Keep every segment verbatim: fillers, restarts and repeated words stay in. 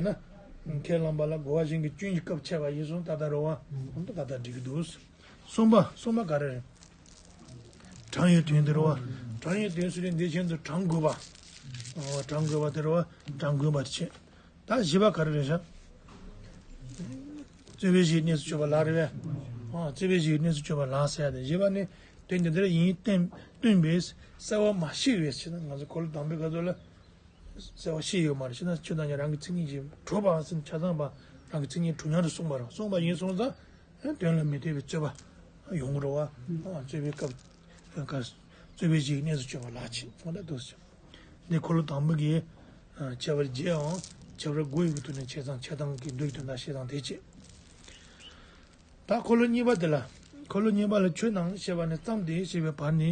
ན། ཁས་བླངས་པ་ལ་རྒོལ་བ་གཞན་གྱི་སྐྱོན་གྱི་སྐབས་འཆད་པ་ཡིན་སོང་ད་ལྟ་རེད་བ། ད་ལྟ་འགྲིག་གི་འདུག་གསུམ་པ། གསུམ་པ་ག་རེ་རེད། གྲངས་ཡོད་དོན་དེ་རེད་བ། གྲངས་ཡོད་དོན་ཟེར་དུས་འདི་བཞིན་དུ་གྲངས་དགོས་པ། གྲངས་དགོས་པ་དེ་རེད་བ། གྲངས་དགོས་པ་དེ་བྱེད། ད་བཞི་པ་ག་རེ་རེད་ཤག་རྩོད་པའི་གཞིའི་གནས་སུ་གྱུར་པ་ལ་རེད་བས། རྩོད་པའི་གཞིའི་གནས་སུ་གྱུར་པ་ལ་ཟེར་ཡ་དེ་བཞི་པ་ནི། དོན་དེ་འདིར་ཡིན་སྟོན་སྟོན་པས་གསལ་བ་མ་ཤེས་པས་ཕྱིར་ན། ང་ཚོ་འཁོར་ལོ་དང་པོའི་སྐབས་སུ་ལ་གསལ་བ་ཤེས་ཡོད་མ་རེད། ཕྱིར་ན་ཁྱོད་དང་ཉ་རང་གི་མཚན་ཉིད་ཀྱིས་གྲུབ་པ་ཟེར་ཆ་ཚང་པ་རང་གི་མཚན་ཉིད་གྲུབ་མཉམ་དུ་གསུངས་པ་རེད། གསུངས་པ་ཡིན་སོང་ཙང་དོན་ལ་མི་ལྟོས་པའི་རྩོད་པ་ཡོང་གི་རེད་བ། རྩོད་པའི་སྐབས་རྩོད་པའི་གཞིའི་གནས་སུ་གྱུར་པ་ལ་ཕྱིན་ཚོང་ལ་འདུག་ཟེར། འདི་འཁོར་ལོ་དང་པོ་གི་ཁྱད་པར་བརྒྱད་འམ་ཁྱད་པར་དགུ་ཡི་གི་ཐོག་ནས་ཆ་ཚང་ཆ་ཚང་གི་མདོའི་དོན་དག་བཤད་སྟངས་དེ་བྱེད། ད་འཁོར་ལོ་གཉིས་པ་དེ་ལ། འཁོར་ལོ་གཉིས་པ་ལ་ཆོས་རྣམས་ཞེས་པ་ནི་བརྩམས་ཏེ་ཞེས་པའི་བར་ནི་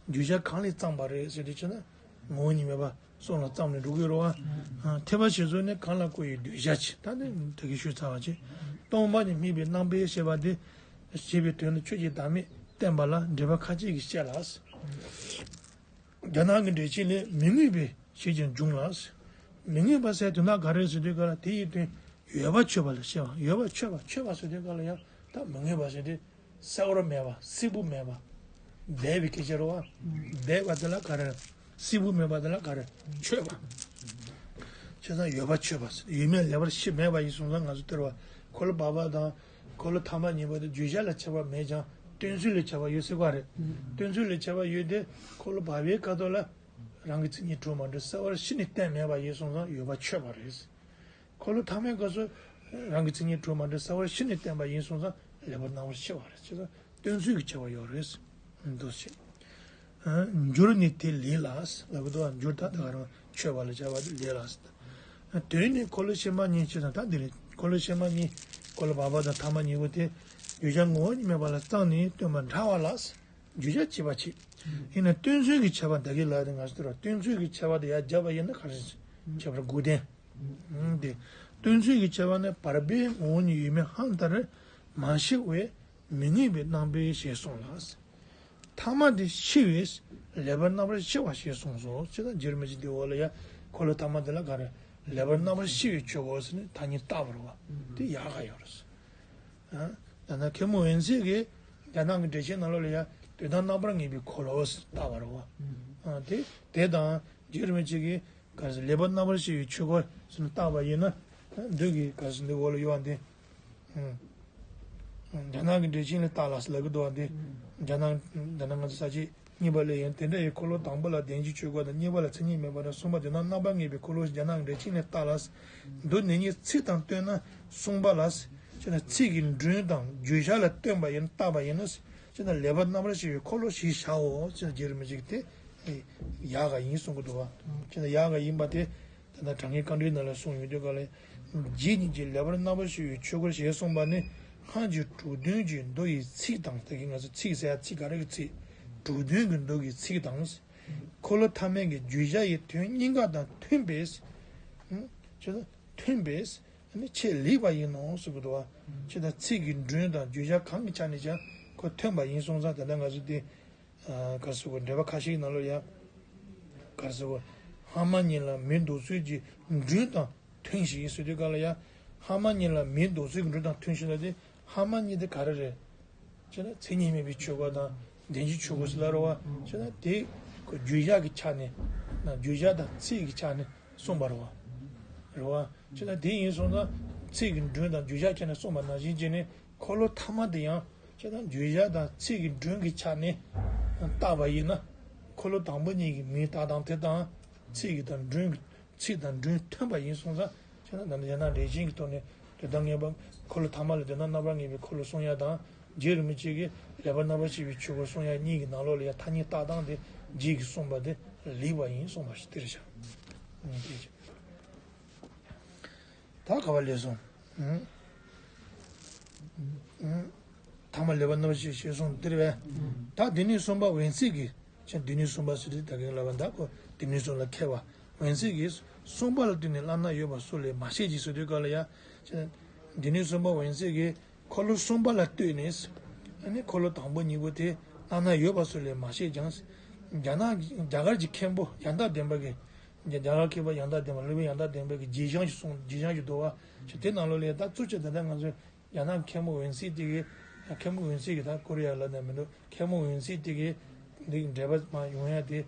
བརྗོད་བྱ་གང་ལས་བརྩམས་པ་རེད་ཟེར་དུས་ཕྱིར་ན། ངོ་བོ་ཉིད་མེད་པ་གསུམ་ལ་བརྩམས་ནས་འགྲོ་གི་རེད་བ། ཐེག་པ་བཞི་ཚོགས་ནི་གང་ལ་བཀོད་ཡོད་གདུལ་བྱ་ཕྱིར། ད་ནི་ད་གིན་ཞུས་ཚར་བ་བྱས། སྟོང་པ་ཉིད་དམིགས་པའི་རྣམ་པས་ཞེས་པ་དེ། ཞེས་པའི་དོན་ལ་ཆོས་ཀྱི་བདག་མེད་བསྟན་པ་ལ་འགྲེལ་པ་ཁ་ཅིག་གིས་བཤད་ལ། རྒྱ་ནག་གི་འགྲེལ་ཆེན་ལས་མི་མངོན་པའི་ཞེས་ཀྱང་འབྱུང་ལ། མི་མངོན་པ་ཟེར་དོན་དག་ག་རེ་ཟེར་དུས་ག་ལ་དེ་ཡི་དོན་ཡོད་པ་ཆོད་པ་ལ་བཤད་པ། ཡོད་པ་ཆོད་པ་ཆོད་པ་ཟེར་དུས་ག་ལ་ཡང་ད་མི་མངོན་པ་ཟེར་དུས་གསལ་བོར་མེད་པ་སིལ་བུ་མེད་པ། འདས་པའི་སྐད་ཆ་རེད་བ། འདས་པ་དེ་ལ་ག་རེ། སིལ་བུ་མེད་པ་དེ་ལ་ག་རེ། ཆོད་པ། བྱས་ཙང་ཡོད་པ་ཆོད་པ་ཡོད་མེད་ལེགས་པར་ཤེས་མེད་པ་ཡིན་སོང་ཙང་ང་ཚོ་སྟེར་བ། འཁོར་ལོ་བར་པ་དང་། འཁོར་ལོ་ཐ་མ་གཉིས་པོ་དེ་བརྗོད་བྱ་ལ་ཁྱད་པར་མེད་ཀྱང་སྟོན་ཚུལ་ལ་ཁྱད་པར་ཡོད་སྲིད་པ་རེད། སྟོན་ཚུལ་ལ་ཁྱད་པར་ཡོད་དེ་འཁོར་ལོ་བར་པའི་ཁ་ཐོག་ལ་རང་གི་མཚན་ཉིད་གྲུབ་མ་གྲུབ་གསལ་བར་གཞི་ནས་བསྟན་མེད་པ་ཡིན་སོང་ཙང་ཡོད་པ་ཆོད་པ་རེད། འཁོར་ལོ་ཐ་མའི་སྐབས་སུ་རང་གི་མཚན་ཉིད་གྲུབ་མ་གྲུབ་གསལ་བར་གཞི་ནས་བསྟན་པ་ཡིན་སོང་ཙང་ལེགས་པར་སྣང་བར་ཤེས་པ་རེད། བྱས་ཙང་སྟོན་ཚུལ་གྱི་ཁྱད་པར་ཡོད་རེད། འདུ་ཤེས། འགྱུར་ནི་དེ་ལས་ལ། ལབ་དུས་འགྱུར་ད་ད་ག་རང་ཆོད་པ་ལ་བྱ་བ་དེ་ལས་ལ། དོན་ནི་འཁོར་ལོ་ཕྱི་མ་གཉིས་ཕྱིར་དང་ད་འདི་ནི་འཁོར་ལོ་ཕྱི་མ་གཉིས་འཁོར་ལོ་བར་པ་དང་ཐ་མ་གཉིས་པོ་དེ་བརྗོད་བྱ་ངོ་བོ་ཉིད་མེད་པ་ལ་བརྩམས་ནས་སྟོན་པ་འདྲ་བ་ལ། བརྗོད་བྱ་བྱེད་པ་བྱེད། ཡིན་ན་སྟོན་ཚུལ་གྱི་ཁྱད་པར་ད་གིན་ལ་དེ་ང་ཚོ་སྟོན་པ་སྟོན་ཚུལ་གྱི་ཁྱད་པར་དེ་ཡར་བརྒྱབ་པ་ཡིན་ན་ག་རེ། ཁྱད་པར་དགུ་ལྡན། དེ་སྟོན་ཚུལ་གྱི་ཁྱད་པར་ནི་བར་པའི་ངོ་བོ་ཉིད་ཡོད་མེད་ཧང་ལྟར་མ་ཤེས་པས་མི་མངོན་པའི་རྣམ་པས་ཞེས་གསུངས་ལ། ཐ་མ་དེ་ཤེས་པས་ལེགས་པར་རྣམ་པར་ཤེས་པ་ཞེས་གསུངས་སོ། ཅི་ལྟར་འགྱུར་མི་འཇིག་དེ་འོག་ལ་ཡ་འཁོར་ལོ་ཐ་མ་དེ་ལ་ག་རེ་ལེགས་པར་རྣམ་པར་ཤེས་པའི་ཆོས་གོ་ཟེར་ནས་ཐ་སྙད་བཏགས་པ་རེད་བ། དེ་ཡག་ག་ཡོད་རེད། ད་ནི་མཁན་མོ་འོད་མཚན་གྱིས་རྒྱ་ནག་གི་འགྲེལ་ཆེན་ནང་ལོགས་ལ་ཡ་དོན་དམ་རྣམ་པར་ངེས་པའི་འཁོར་ལོ་ཟེར་བཏགས་པ་རེད་བ། དེ་དེ་དང་འགྱུར་མི་འཇིག་གིས་ག་རེ་ཟེར་ལེགས་པར་རྣམ་པར་ཤེས་པའི་ཆོས་གོ་ཟེར་ནས་བཏགས་པ་ཡིན་ན། འདི་གི་ག་རེ་ཟེར་འདི་འོག་ལ་ཡོད་བ་འདི། རྒྱ་ནག་གི་འགྲེལ་ཆེན་ལས་བཏགས་ལ་ཟེར་ལབ་ཀྱི་འདུག་བ་འདི། རྒྱ་ནག་ད་ནི་ང་ཚོ་ས་བཅད་གཉིས་པ་ལས་ཡིན། དེ་འདྲ་ཡི་འཁོར་ལོ་དང་པོ་ལ་བདེན་བཞིའི་ཆོས་སྐོར་དང་། གཉིས་པ་ལ་མཚན་ཉིད་མེད་པ་དང་། གསུམ་པ་དོན་དམ་རྣམ་པར་ངེས་པའི་འཁོར་ལོ་ཞེས་རྒྱ་ནག་གི་འགྲེལ་ཆེན་ལས་བཏགས་ལ། མདོ་ནི་གཉིས་ཚིག་དང་བསྟུན་ན་གསུངས་པ་ལ། ཅེ་ན་ཚིག་གི་མགྲོན་དང་བརྗོད་བྱ་ལ་སྟོན་པ་ཡིན་བཏགས་པ་ཡིན་ན། ཅེ་ན་ལེགས་པར་རྣམ་པར་ཤེས་པའི་འཁོར་ལོ་ཞེས་བྱའོ། ཅེ་ན་འགྱུར་མི་འཇིག་དེ་ཡག་ག་ཡིན་གསུང་གི་འདུག་བ། ཅེ་ན་ཡག་ག་ཡིན་པ་དེ། ད་ལྟ་དྲང་ངེས་དཀའ་འགྲེལ་ནང་ལ་གསུངས་ཡོད་དུས་ག་ལ། རྗེ་ཉིད་ཀྱིས་ལེགས་པར་རྣམ་པར་ཤེས་པའི་ཆོས་སྐོར་ཞེས་གསུངས་པ་ནི་སྔར་གྱི་དྲུག་དོན་གྱི་མདོ་ཡི་ཚིག་དང་། ད་གིན་ང་ཚོ་ཚིག་ཟེར་ཡ་ཚིག་ག་རེ་གི་ཚིག་དྲུག་དོན་གྱི་མདོ་གི་ཚིག་དང་། འཁོར་ལོ་ཐ་མའི་གི་བརྗོད་བྱ་ཡི་དོན་གཉིས་ཀ་དང་མཐུན་པས། ཅེ་ན་མཐུན་པས་ནི་ཆེས་ལེགས་པ་ཡིན་ནོ་གསུང་གི་འདུག་བ། ཅེ་ན་ཚིག་གི་མགྲོན་དང་བརྗོད་བྱ་གང་གི་ཆ་ནས་ཀྱང་ཁོ་མཐུན་པ་ཡིན་སོང་ཙང་། ད་ལྟ་ང་ཚོ་དེ། ག་རེ་ཟེར་དགོས། འགྲེལ་པ་ཁ་ཤས་ནང་ལོགས་ཡ། ག་རེ་ཟེར་དགོས། སྔ་མ་གཉིས་ལ་མིང་འདོགས་ཚུལ་གྱི་མགྲོན་དང་མཐུན་ཞིང་ཟེར་དུས་ག་ལ་ཡ། སྔ་མ་གཉིས་ལ་མིང་འདོགས་ཚུལ་གྱི་མགྲོན་དང་མཐུན་ཞིང་ལ་དེ། སྔ་མ་གཉིས་དེ་ག་རེ་རེད། ཅེ་ན་མཚན་ཉིད་མེད་པའི་ཆོས་སྐོར་དང་བདེན་བཞིའི་ཆོས་སྐོར་ཟེར་ལ་རེད་བ། ཅེ་ན་དེ་ཁོ་བརྗོད་བྱ་གི་ཆ་ནས། ན་བརྗོད་བྱ་དང་ཚིག་གི་ཆ་ནས་གསུངས་པ་རེད་བ། རེད་བ། ཅེ་ན་དེ་ཡིན་སོང་ཙང་ཚིག་གི་མགྲོན་དང་བརྗོད་བྱ་ཆ་ནས་གསུངས་པ་ནང་བཞིན་བྱས་ནས། འཁོར་ལོ་ཐ་མ་དེ་ཡང་ཅེ་ན་བརྗོད་བྱ་དང་ཚིག་གི་མགྲོན་གྱི་ཆ་ནས་བཏགས་པ་ཡིན་ན། འཁོར་ལོ་དང་པོ་གཉིས་ཀྱི་མིང་བཏགས་སྟངས་དེ་དང་། ཚིག་གི་དང་མགྲོན་གྱི་ཚིག་དང་མགྲོན་མཐུན་པ་ཡིན་སོང་ཙང་། ཅེ་ན་ད་ནི་ཡང་ན་འགྲེལ་ཆེན་གྱི་ཐོག་ནས་དོན་དམ་ངེས་པ། འཁོར་ལོ་ཐ་མ་ལ་དོན་དམ་རྣམ་པར་ངེས་པའི་འཁོར་ལོ་གསུང་ཡ་དང་། རྗེ་རིན་པོ་ཆེ་གིས་ལེགས་པར་རྣམ་པར་ཤེས་པའི་ཆོས་སྐོར་གསུང་ཡ་གཉིས་ཀྱི་ནང་ལོགས་ལ་ཡ་ཐ་སྙད་བཏགས་སྟངས་དེ་རྗེ་གིས་གསུངས་པ་དེ་ལེགས་པ་ཡིན་གསུངས་པ་ཞིག་དེ་རེད་ཤག་ད་ག་བ་ལས་སོང་། ཐ་མ་ལེགས་པར་རྣམ་པར་ཤེས་ཞེས་གསུངས་དེ་རེད་པས། ད་སྡེ་སྣོད་གསུམ་པ་འོད་གསལ་གྱི། ཅེ་ན་སྡེ་སྣོད་གསུམ་པ་ཟེར་དུས་ད་གིན་ལབ་པ་འདྲ་ཁོ་སྡེ་སྣོད་གསུམ་ལ་མཁས་པ། འོད་གསལ་གྱིས་གསུམ་པ་ལ་ལྟོས་ནས་བླ་ན་ཡོད་པ་སོགས་ལས་མ་བཤད་ཅིང་ཟེར་དུས་ག་ལ་ཡ། ཅེ་ན་སྡེ་སྣོད་གསུམ་པ་འོད་གསལ་གྱིས་འཁོར་ལོ་གསུམ་པ་ལ་ལྟོས་ནས། ཨ་ནི་འཁོར་ལོ་དང་པོ་གཉིས་པོ་དེ་བླ་ན་ཡོད་པ་སོགས་ལས་མ་བཤད་ཀྱང་། རྒྱ་ནག་རྒྱ་གར་གྱི་མཁན་པོ་ཡང་དག་ལྡན་པ་གིས། རྒྱ་རྒྱ་གར་མཁས་པ་ཡང་དག་ལྡན་པ་སློབ་དཔོན་ཡང་དག་ལྡན་པའི་གི་རྗེས་འཇོག་ཅིག་གསུངས། རྗེས་འཇོག་ཅིག་འདུག་བ། ཅིག་དེ་ནང་ལོགས་ལ་ཡ་ད་གཙོ་ཆེ་ད་ལྟ་ང་ཚོས་རྒྱ་ནག་མཁན་པོ་ཝུན་སི་ཏི་གི། མཁན་པོ་ཝུན་སི་གི་ད་ཀོ་རི་ཡ་ལ་ནས་མི་འདུག་མཁན་པོ་ཝུན་སི་ཏི་གི་འདི་འགྲེལ་པ་མ་ཡོང་ཡ་དེ།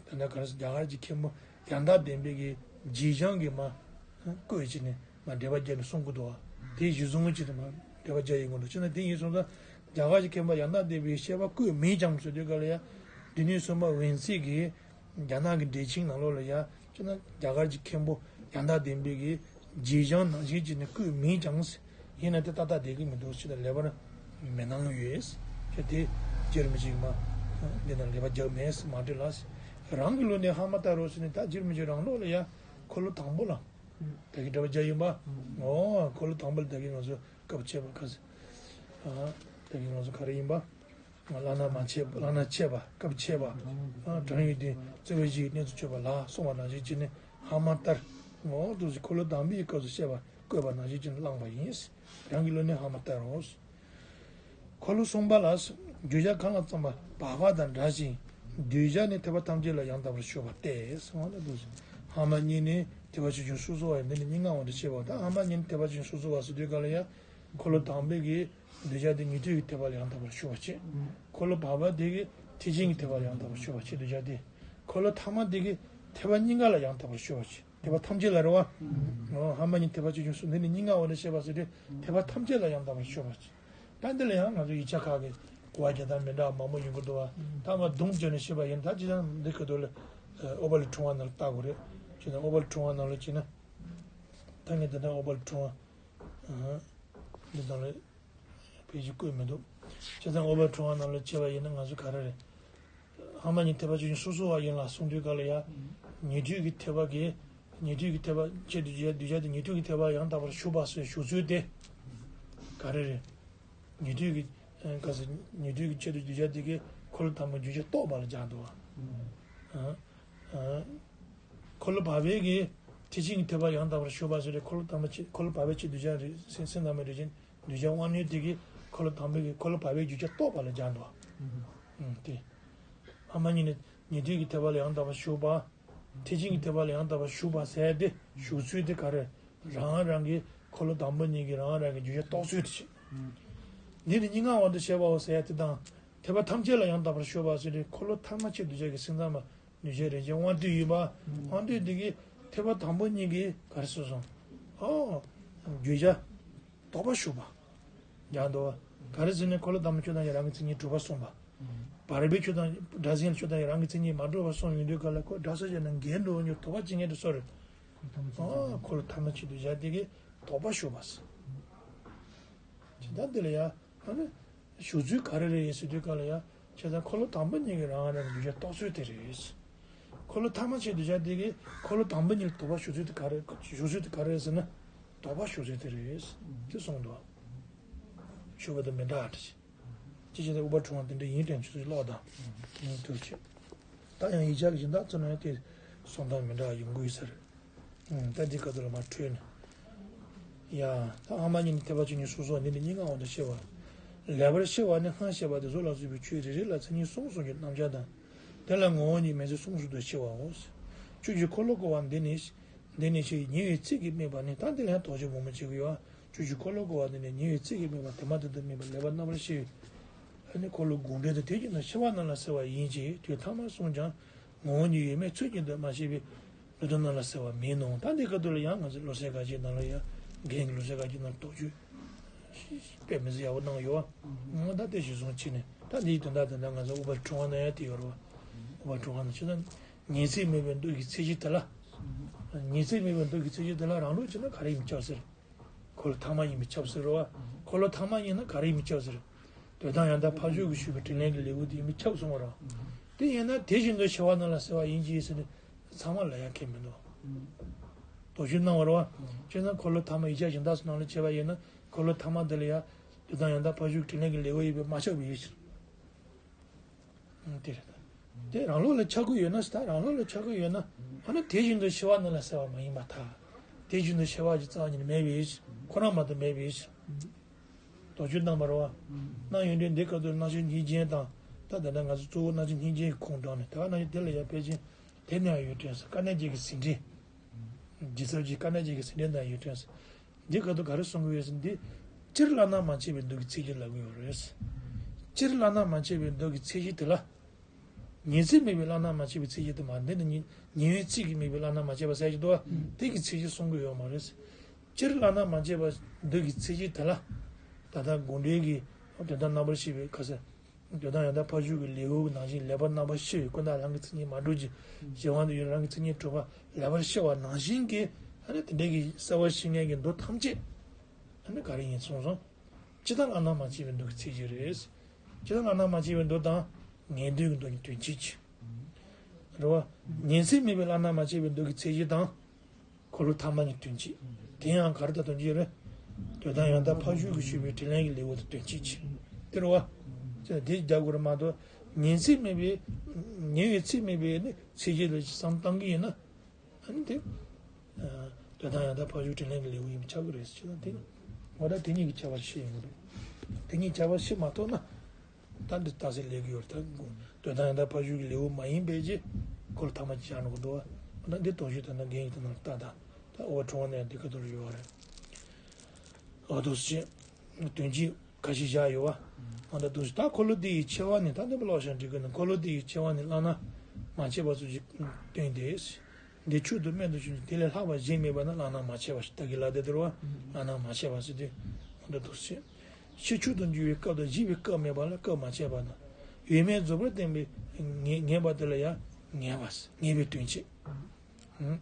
ད་ལྟ་ག་རེ་ཟེར། རྒྱ་གར་གྱི་མཁན་པོ་ཡང་དག་ལྡན་པའི་གི་རྗེས་འཇོག་གི་མ་བཀོད་ཅིག་ནས་མ་འགྲེལ་པ་བརྒྱབ་ནས་གསུང་གི་འདུག་བ། དེ་གཞི་བཟུང་ཅིག་ནས་མ་འགྲེལ་པ་བརྒྱབ་ཡོང་གི་འདུག་ཅེ་ན། དེ་ཡིན་སོང་ཙང་རྒྱ་གར་གྱི་མཁན་པོ་ཡང་དག་ལྡན་པའི་བཤད་པ་བཀོད་མེད་ཀྱང་ཟེར་དུས་ག་ལ་ཡ། འདི་ནས་གསུངས་པ་ཝུན་སི་གི་རྒྱ་ནག་གི་འགྲེལ་ཆེན་ནང་ལོགས་ལ་ཡ། ཅེ་ན་རྒྱ་གར་གྱི་མཁན་པོ་ཡང་དག་ལྡན་པའི་གི་རྗེས་འཇོག་ནང་བཞིན་ཅིག་ནས་བཀོད་མེད་ཀྱང་། ཡིན་ན་དེ་ཏག་ཏག་བསྡད་ཀྱི་མི་འདུག་ཅེ་ན་ལེགས་པར་མི་སྣང་ཡོད། ཅེ་དེ་རྗེ་རིན་པོ་ཆེ་གིས་མ་འདི་ན་ལེགས་པར་བརྒྱབ་མེད་ཟེར་མ་འགྲིག་ལ། རང་གི་ལུགས་ནས་ཧ་མ་ལྟ་རོགས་ཟེར་ནས། ད་རྗེ་རིན་པོ་ཆེ་རང་ལུགས་ལ་ཡ་འཁོར་ལོ་དང་པོ་ལ་ད་གིན་འགྲེལ་པ་བརྒྱབ་ཡིན་པ། འོ་འཁོར་ལོ་དང་པོ་ལ་ད་གིན་ང་ཚོ་སྐབས་ཕྱེད་པ་ག་ཟེར། ཨ་ད་གིན་ང་ཚོ་ག་རེ་ཡིན་པ། བླ་ན་མ་ཆད་པ། བླ་ན་ཆད་པ། སྐབས་ཕྱེད་པ། ཨ་གྲངས་ཡུལ་དུ་བརྩེ་བའི་གཞིའི་གནས་སུ་གྱུར་པ་ལ་གསུངས་པ་ནང་བཞིན་བྱས་ནས་ཧ་མ་ལྟར། འོ་འདུག་སེ་འཁོར་ལོ་དང་པོའི་སྐབས་སུ་བཤད་པ་བཀོད་པ་ནང་བཞིན་བྱས་ནས་བླངས་པ་ཡིན། རང་གི་ལུགས་ནས་ཧ་མ་ལྟར་རོ། འཁོར་ལོ་གསུམ་པ་ལ། བརྗོད་བྱ་གང་ལ་བརྩམས་པ་བག་པ་དང་འདྲ་ཞིང་། གདུལ་བྱ་ནི་ཐེག་པ་ཐམས་ཅད་ལ་ཡང་དག་པར་ཞུགས་པ་སྟེ། གསུངས་པ་ལ་འདུག་སེ། ཧ་མ་གཉིས་ནི་ཐེག་པ་ཆེ་ཆུང་སོ་སོ་བ་ཡིན། འདི་ནི་གཉིས་སྔ་བ་འདྲ་ཞེས་པ་དང་། ཧ་མ་གཉིས་ནི་ཐེག་པ་ཆེ་ཆུང་སོ་སོ་བ་ཟེར་དུས་ག་ལ་ཡ། འཁོར་ལོ་དང་པོའི་གི་གདུལ་བྱ་དེ་ཉན་ཐོས་ཀྱི་ཐེག་པ་ལ་ཡང་དག་པར་ཞུགས་པ་བྱེད། འཁོར་ལོ་བར་པ་དེ་གི་ཐེག་ཆེན་གྱི་ཐེག་པ་ལ་ཡང་དག་པར་ཞུགས་པ་བྱེད། གདུལ་བྱ་དེ། འཁོར་ལོ་ཐ་མ་དེ་གི་ཐེག་པ་གཉིས་ཀ་ལ་ཡང་དག་པར་ཞུགས་པ་བྱེད། ཐེག་པ་ཐམས་ཅད་ལ་རེད་བ། འོ་ཧ་མ་གཉིས་ནི་ཐེག་པ་ཆེ་ཆུང་སོ། འདི་ནི་གཉིས་སྔ་བ་འདྲ་ཞེས་པ་ཟེར་དུས་ཐེག་པ་ཐམས་ཅད་ལ་ཡང་དག་པར་ཞུགས་པ་བྱེད། ད་འདི་ལ་ཡང་ང་ཚོ་ཡིག་ཆ་ཁག་གི་གོ་བ་རྒྱག་སྟངས་མི་འདྲ་བ་མང་པོ་ཡོང་གི་འདུག་བ། ད་ང་དུམ་བརྗོད་ནས་བཤད་པ་ཡིན། ད་ཅི་ལྟར་འདི་ག་དུས་ལ་ཨོ་པ་ལི་ཕྲེང་བ་ནང་ལ་བལྟ་དགོས་རེད། ཅི་ལྟར་ཨོ་པ་ལི་ཕྲེང་བ་ནང་ལ་བྱས་ན། ད་ངས་ད་ལྟ་ཨོ་པ་ལི་ཕྲེང་བ། ཨ། འདི་དང་ལ་ཕལ་ཆེར་བཀོད་མི་འདུག་བྱས་ཙང་ཨོ་པ་ལི་ཕྲེང་བ་ནང་ལ་བྱས་པ་ཡིན་ན་ང་ཚོ་ག་རེ་རེད། ཧ་མ་གཉིས་ནི་ཐེག་པ་ཆེ་ཆུང་སོ་སོ་བ་ཡིན་ལ་གསུངས་དུས་ག་ལ་ཡ། ཉན་ཐོས་ཀྱི་ཐེག་པ་གི། ཉན་ཐོས་ཀྱི་ཐེག་པ་ཆེད་དུ་གདུལ་བྱ་དེ་ཉན་ཐོས་ཀྱི་ཐེག་པ་ཡང་དག་པར་ཞུགས་པ་ཟེར་ཞུགས་ཚུལ་དེ། ག་རེ་རེད། ཉན་ཐོས་ཀྱི། ཨ་ག་ཟེར། ཉན་ཐོས་ཀྱི་ཆེད་དུ་གདུལ་བྱ་དེ་གི་འཁོར་ལོ་དང་པོའི་རྗེས་འཇོག་རྟོགས་པ་ལ་སྦྱར་འདུག་བ། ཨ། ཨ། འཁོར་ལོ་བར་པའི་གི་ཐེག་ཆེན་གྱི་ཐེག་པ་ཡང་དག་པར་ཞུགས་པ་ཟེར་དུས་འཁོར་ལོ་དང་པོ་ཆེད། འཁོར་ལོ་བར་པའི་ཆེད་གདུལ་བྱ་རེད། སེམས་སེམས་ཙམ་པའི་རིགས་ཅན་གདུལ་བྱ་དབང་རྣོན་དེ་གི་འཁོར་ལོ་དང་པོའི་གི་འཁོར་ལོ་བར་པའི་རྗེས་འཇོག་རྟོགས་པ་ལ་སྦྱར་འདུག་བ། ཨ་དེ། ཧ་མ་གཉིས་ནི་ཉན་ཐོས་ཀྱི་ཐེག་པ་ལ་ཡང་དག་པར་ཞུགས་པ། ཐེག་ཆེན་གྱི་ཐེག་པ་ལ་ཡང་དག་པར་ཞུགས་པ་ཟེར་དེ་ཞུགས་ཚུལ་དེ་ག་རེ། རང་རང་གི་འཁོར་ལོ་དང་པོ་གཉིས་ཀྱི་རང་རང་གི་རྗེས་འཇོག་རྟོགས་ཚུལ་དེ་བྱེད། འདི་ནི་གཉིས་སྔ་བ་འདྲ་ཞེས་པའོ་ཟེར་དེ་དང་། ཐེག་པ་ཐམས་ཅད་ལ་ཡང་དག་པར་ཞུགས་པ་ཟེར་དེ་འཁོར་ལོ་ཐ་མ་ཆེད་གདུལ་བྱ་གི་སེམས་ཙམ་པ་གདུལ་བྱའི་རིགས་ཅན་དབང་རྟུལ་ཡོད་པ། དབང་རྟུལ་དེ་གི་ཐེག་པ་དང་པོ་གཉིས་ཀྱི་ག་རེ་ཟེར་སོང་། ཨོ། བརྗོད་བྱ། རྟོགས་པ་ཞུགས་པ། སྦྱར་འདུག་བ། ག་རེ་ཟེར་ན་འཁོར་ལོ་དང་པོ་ཆོས་དང་ཡང་རང་གི་མཚན་ཉིད་གྲུབ་པ་གསུངས་པ། བར་པའི་ཆོས་དང་སྒྲ་གསལ་ཆོས་དང་ཡང་རང་གི་མཚན་ཉིད་མ་གྲུབ་པ་གསུངས་ཡོང་དུས་ག་ལ་ཁོ་སྒྲ་གསལ་བྱས་ན་འགལ་འགྲོ་འོང་དོགས་པ་ཅི་ངེས་དུ་གསོལ། ཨ་འཁོར་ལོ་ཐ་མ་ཆེད་དུ་བཞག་དེ་གི་རྟོགས་པ་ཞུགས་པ་ཟེར། ཇི་ལྟར་འདི་ལ་ཡང་ཨ་ནི། ཞུགས་ཚུལ་ག་རེ་རེད་ཟེར་དུས་ག་ལ་ཡ། བྱས་ཙང་འཁོར་ལོ་དང་པོ་གཉིས་ཀྱི་རང་རང་གི་གདུལ་བྱ་རྟོགས་ཚུལ་དེ་རེད། འཁོར་ལོ་ཐ་མ་ཆེད་དུ་བཞག་དེ་གི་འཁོར་ལོ་དང་པོ་གཉིས་ལ་དོགས་པ་ཞུགས་ཚུལ་དེ་ག་རེ་ཞུགས་ཚུལ་དེ་ག་རེ་རེད་ཟེར་ན། དོགས་པ་ཞུགས་ཚུལ་དེ་རེད། དེ་གསུངས་འདུག་ཞུགས་པ་དང་མི་འདྲ་བ་འདྲ་ཞིག་ཅི་བྱས་ཏེ་ཨུ་པ་ཕྲེང་བ་དེ་འདྲ་ཡིན་དྲན་ཆུ་ཚོད་ཀློག་དང་། ཡིན་ཐུབ་ཆེ། ད་ཡང་ཡིག་ཆ་གི་སྦྱིན་བདག་ཚོ་ན་ཡང་དེ་གསུང་སྟངས་མི་འདྲ་བ་ཡོང་གི་ཡོད་ས་རེད། ཨང་། ད་འདི་ག་ཚོད་ལ་མ་འཕྲོས་ནས། ཡ། ད་ཨ་མ་གཉིས་ནི་ཐེག་པ་ཆེ་ཆུང་སོ་སོ་བ། འདི་ནི་གཉིས་སྔ་བ་དང་ཕྱེ་བ། ལེགས་པར་ཕྱེ་བ་ནི་སྔར་བཤད་པ་དེ་གཟུགས་ལ་སོགས་པའི་ཆོས་རེ་རེ་ལ་མཚན་ཉིད་གསུམ་གསུམ་གྱི་རྣམ་གཞག་དང་། དེ་ལ་ངོ་བོ་ཉིད་མན་ཆད་གསུམ་གསུམ་དུ་ཕྱེ་བའོ། བཅུ་གཅིག་འཁོར་ལོ་བསྐོར་བ་འདི་ནི། འདི་ནི་ཞེས་ཉེ་བའི་ཚིག་གིས་སྨྲས་པ་ནི། ད་འདི་ལ་ཡང་དོགས་གཅོད་མང་པོ་བྱེད་ཀྱི་ཡོད། བཅུ་གཅིག་འཁོར་ལོ་བསྐོར་བ་འདི་ནི་ཉེ་བའི་ཚིག་གིས་སྨྲས་པ་དེ་མ་ཐག་ཏུ་སྨྲས་པ་ལེགས་པར་རྣམ་པར་ཕྱེ་བའི། ཨ་ནི་འཁོར་ལོ་དགོངས་འགྲེལ་དུ་དེ་བཞིན་དུ་ཕྱེ་བ་རྣམས་ལ་ཟེར་བ་ཡིན་གྱི། དུས་ཐ་མར་གསུངས་ཀྱང་ངོ་བོ་ཉིད་ཡོད་མེད་ཚུལ་གྱིས་འདོད་མ་ཤེས་པའི་ལུགས་སྒྲ་རྣམས་ལ་ཟེར་བ་མིན་ནོ། ད་འདི་ག་དུས་ལ་ཡང་ང་ཚོ་བློ་གསལ་དགའ་སྐྱིད་ནང་ལ་ཡང་རྒན་གྱི་བློ་གསལ་དགའ་སྐྱིད་ནང་དོགས་གཅོད་དཔེ་མི་སྲིད་ཡག་པོ་གནང་ཡོད། ང་ད་དེ་གཞིར་བཟུང་བྱས་ནས་ད་འདིའི་དོན་དག་དེ་འདྲ་ང་ཚོ་ཨུ་པ་ཕྲེང་བ་ན་ཡང་དེ་ཡོད་རེད་བ། ཨུ་པ་ཕྲེང་བ་ན་ཆོས་དང་ཉེ་ཚིག་སྨྲས་པའི་མདོ་ཡི་ཚིག་གཞི་དེ་ལ། ཉེ་ཚིག་སྨྲས་པའི་མདོ་ཡི་ཚིག་གཞི་དེ་ལ་རང་ལུགས་བྱས་ན་ག་རེ་ཡིན་མི་ཆོག་ཟེར། འཁོར་ལོ་ཐ་མ་ཡིན་མི་ཁྱབ་ཟེར་རོ། འཁོར་ལོ་ཐ་མ་ཡིན་ན་ག་རེ་ཡིན་མི་ཁྱབ་ཟེར། འདོད་དང་ཡང་དག་ཕ་ཇོ་གིས་ཞུས་པའི་དྲིན་ལན་གྱི་ལེའུ་དེ་ཡིན་མི་ཁྱབ་གསུང་བ་རོ། དེ་ཡིན་ན་དེ་བཞིན་དུ་ཕྱེ་བ་རྣམས་ལ་ཟེར་བ་ཡིན་གྱི་ཟེར་ནས་ཚང་མ་ལ་ཡ་ཁེལ་མི་འདུག་དོགས་གཅོད་གནང་བ་རོ། བྱས་ན་འཁོར་ལོ་ཐ་མ་ཡིག་ཆ་གཞན་དག་སོགས་ནང་ལ་བྱས་པ་ཡིན་ན་འཁོར་ལོ་ཐ་མ་དེ་ལ་ཡ། འདོད་དང་ཡང་དག་ཕ་ཇོ་གི་དྲིན་ལན་གྱི་ལེའུ་ཡིན་པས་མ་ཁྱབ་པ་ཡིན་ཟེར། དེ་རེད། དེ་རང་ལུགས་ལ་ཆགས་ཀྱི་ཡོད་ན་ཟེར། ད་རང་ལུགས་ལ་ཆགས་ཀྱི་ཡོད་ན་ཨ་ནི་དེ་བཞིན་དུ་ཕྱེ་བ་རྣམས་ལ་ཟེར་བ་མ་ཡིན་པར་ཐལ། དེ་བཞིན་དུ་ཕྱེ་བ་ཞིག་རྩ་བ་ཉིད་ནས་མེད་པའི་ཕྱིར། ཁོ་རང་མ་གཏོགས་མེད་པའི་ཕྱིར། དོགས་གཅོད་གནང་བ་རེད་བ། གནང་ཡོང་དུས་འདི་སྐབས་དུ་རྣམ་བཤད་སྙིང་རྗེ་དང་། ད་ད་ལྟ་ང་ཚོ་གཙོ་བོ་རྣམ་བཤད་སྙིང་རྗེ་གི་ཁུངས་དྲངས་ནས་ད་ག་རྣམ་བཤད་དེ་ལ་ཡང་ཕལ་ཆེར། དེ་ནས་ཡང་ཡོད་དྲན་སོང་། དཀའ་གནད་ཅན་གྱི་ཟིན་བྲིས། ཇི་སྲིད་ཀྱི་དཀའ་གནད་ཅན་གྱི་ཟིན་བྲིས་ནང་ཡོད་དྲན་སོང་། འདི་ག་དུས་ག་རེ་གསུང་གི་ཡོད་ཟེར་ན། འདི་སྤྱིར་བླ་ན་མ་མཆིས་པའི་མདོ་གི་ཚིགས་བཅད་ལབ་ཀྱི་ཡོད་རེད། སྤྱིར་བླ་ན་མ་མཆིས་པའི་མདོ་གི་ཚིགས་བཅད་དེ་ལ། ཉན་ཚད་མེད་པའི་བླ་ན་མ་མཆིས་པའི་ཚིགས་བཅད་དེ་མ། འདི་ནི་ཉན་ཉན་ཡོད་ཚད་ཀྱིས་དམིགས་པའི་བླ་ན་མ་མཆིས་པ་ཟེར་གྱི་འདུག་བ། དེ་གི་ཚིགས་བཅད་གསུང་གི་ཡོད་མ་རེད། སྤྱིར་བླ་ན་མ་མཆིས་པ་མདོ་གི་ཚིགས་བཅད་དེ་ལ། ད་ལྟ་དགོངས་འགྲེལ་གྱི་དོན་དམ་རྣམ་པར་ཕྱེ་བའི་ཁ་ཟེར། དོན་དམ་ཡང་དག་ཕར་ཞོག་གི་ལེའུ་ནང་བཞིན། ལེགས་པར་རྣམ་པར་ཕྱེ་བའི་ཀུན་བརྟགས་རང་གི་མཚན་ཉིད་མ་གྲུབ་ཀྱི། གཞན་དབང་དུ་ཡོད་རང་གི་མཚན་ཉིད་གྲུབ་པ་ལེགས་པར་ཕྱེ་བ་ནང་བཞིན་གྱི། ཨ་ནི་དེ་འདྲའི་གི་གསལ་བར་བཤད་མཁན་གྱི་མདོ་ཐམས་ཅད། ཨ་ནི་ག་རེ་ཡིན་གསུངས་སོང་། སྤྱིར་བཏང་བླ་ན་མ་མཆིས་པའི་མདོ་གི་ཚིགས་བཅད་རེད། སྤྱིར་བཏང་བླ་ན་མ་མཆིས་པའི་མདོ་དང་། ངེས་དོན་གྱི་མདོ་གཉིས་དོན་གཅིག་གི། རེད་བ། ཉན་ཚད་མེད་པའི་བླ་ན་མ་མཆིས་པའི་མདོ་གི་ཚིགས་བཅད་དང་། འཁོར་ལོ་ཐ་མ་གཉིས་དོན་གཅིག། དེ་ཡང་ག་རེ་དང་དོན་གཅིག་རེད། དོན་དམ་ཡང་དག་ཕར་ཞོག་གིས་ཞུས་པའི་དྲིན་ལན་གྱི་ལེའུ་དང་དོན་གཅིག་གི། དེ་རེད་བ། དེ་རྒྱག་དགོས་རེད་མ་གཏོགས། ཉན་ཚད་མེད་པའི། ཉན་ཡོད་ཚད་མེད་པའི་ནི་ཚིགས་བཅད་ལ་བསམ་བཏང་གི་ཡིན་ན། ཨ་ནི་དེ། ཨ། དོན་དམ་ཡང་དག་ཕར་ཞོག་དྲིན་ལན་གྱི་ལེའུ་ཡིན་པ་ཆགས་ཀྱི་རེད་ཟེར་ན། དེ་ནི། འོ་ད་དེ་གཉིས་ཀྱི་ཁྱད་པར་ཤེས་ཡོང་གི་རེད། དེ་གཉིས་ཁྱད་པར་ཤེས་མ་ཐུབ་ན། ད་འདི་རྟགས་གསལ་ལས་ཀྱི་ཡོད་རེད། ད་དོན་དམ་ཡང་དག་ཕར་ཞོག་གི་ལེའུ་མ་ཡིན་པའི་རྗེས། འཁོར་ལོ་ཐ་མ་གཅིག་བཞག་ན་གོ་འདུག་བ། འོ་ད་འདི་དོགས་གཞི་ད་ན་རྒན་ཡིན་ད་ན་ལྟ་ད། ད་ཨོ་བ་ཁྲོ་བ་ནས་འདི་ཁ་ཐོར་ཡོད་རེད། འོ་དོགས་གཞི། དོན་གཅིག་ཁ་ཤས་བཞག་ཡོད་བ། ཨ་ད་དུ་ད་འཁོར་ལོ་འདི་ཡི་ཕྱེ་བ་ནི། ད་འདི་པ་ཀློག་བྱ་འགྲིག་གི་ནི། འཁོར་ལོ་འདི་ཡི་ཕྱེ་བ་ནི་བླ་ན་མ་མཆིས་པ་སོགས་ཀྱིས་སྟོན་ཏེ། འདི་མཆོག་ཏུ་རྨད་དུ་བྱུང་ཞིང་། དེ་ལས་ལྷག་པ་གཞན་མེད་པ་ན། བླ་ན་མ་མཆིས་པ་ཞེས་བཏགས་ཀྱི་ལ། དེ་ལྟར་བ་བླ་ན་མ་མཆིས་པ་ཟེར་དུས། ཨ་ད་དུ་ཕྱིར་ཕྱིར་མཆོག་ཏུ་འགྱུར་བའི་སྐབས་དང་། བཞི་པའི་སྐབས་མེད་པ་ལ་སྐབས་མ་ཆད་པ་དང་། ཡོད་མེད་རྫོགས་པར་བསྟན་པའི་ངེས་ངེས་པ་དེ་ལ་ཡང་ངེས་པ་ཟེར། ངེས་པའི་དོན་བྱེད། ཨང་།